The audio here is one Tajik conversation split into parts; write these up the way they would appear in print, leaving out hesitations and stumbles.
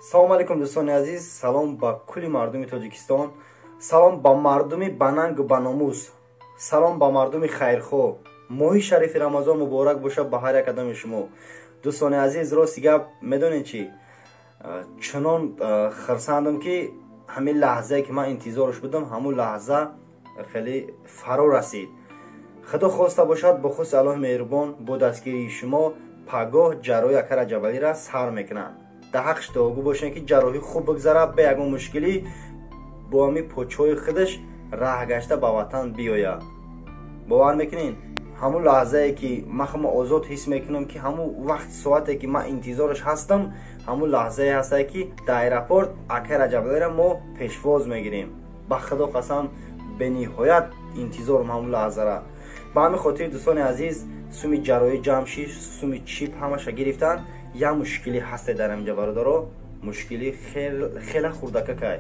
Салом алейкум, дӯстони азиз, салом ба кулли мардуми Тоҷикистон, салом ба мардуми банангу баномус, салом ба мардуми хайрхоҳ. Моҳи шарифи Рамазон муборак бошад ба ҳар як одами шумо. Дӯстони азиз, рости гап, медонед чӣ, чунон хурсандам, ки ҳамин лаҳзае, ки ман интизорш будам, ҳамун лаҳза хеле фаро расид. Худо хоста бошад, бо хусти Аллоҳи меҳрубон, бо дастгирии шумо пагоҳ ҷарроҳи ака Раҷабалиро сар мекунанд. Дар ҳаққш дуогӯ бошем, ки ҷарроҳӣ хуб бигзарад, бе ягон мушкилӣ, бо ҳамин почҳои худаш раҳ гашта ба ватан биёяд. Бовар мекунед, ҳамун лаҳзае, ки ман хума озод ҳис мекунам, ки ҳамун вақти соате, ки ман интизораш ҳастам, ҳамун лаҳзае ҳастае, ки дар аэропорт акай Раҷабалиро мо пешвоз мегирем. Ба Худо қасам, бениҳоят интизорам ҳамун лаҳзара. Ба ҳамин хотир, дӯстони азиз, суми ҷарроҳӣ ҷамъ шид, суми чип ҳамаша гирифтанд. Як мушкилӣ ҳасте дар ҳаминҷа, бародаро, мушкилӣ хеле хурдакакай.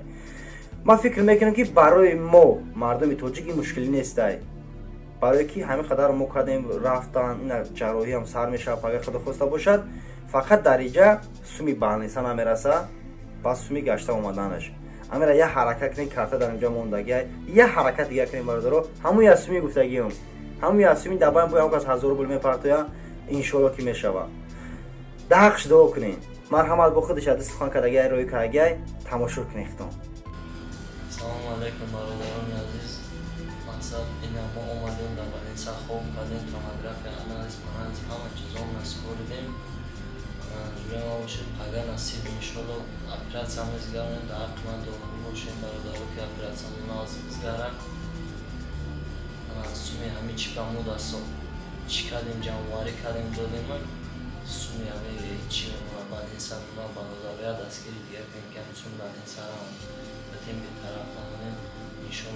Ман фикр мекунам, ки барои мо, мардуми тоҷик, ин мушкилӣ нестай, барое ки ҳамин қадар мо кардем, рафтан, ина ҷарроҳиам сар мешавад пага, Худо хоста бошад. Фақат дар иҷа суми больница намераса, бас суми гашта омаданаш. Амира як ҳаракат кунем, карта дар инҷа мондагиай, як ҳаракат дига кунем, бародаро, ҳамун як суми гуфтагиам, ҳамун як суми дабаем, бо ҳам кас 1000 рубл мепартоя, иншоалло, ки мешавад. Дар ҳаққш дуо кунем. Марҳамат, бо худаш ҳадис сухан кардагиай, рӯй кардагиай, тамошо кунем худтон. Салому алейкум, бародарони азиз. Мақсад ина, мо омадем, дар больница хоб кардем, томография, анализ анализ ҳама чизон насупоридем. Ҷӯрема бошед, пага насиб, иншолло, оператсия мезгаронем. Дар ҳаққи ман дуогӯ бошем, бародаро, ки оператсиямо нағз бизгарад. Суми ҳами чипа мо дасто чӣ кардем, ҷамъоварӣ кардем, додем. Суми ҳами чӣ мемонад, больница мемонад. Бародаро, як дастгири дига кунем, ки ҳами суми больницаро битем, бетараф намонем, иншолло.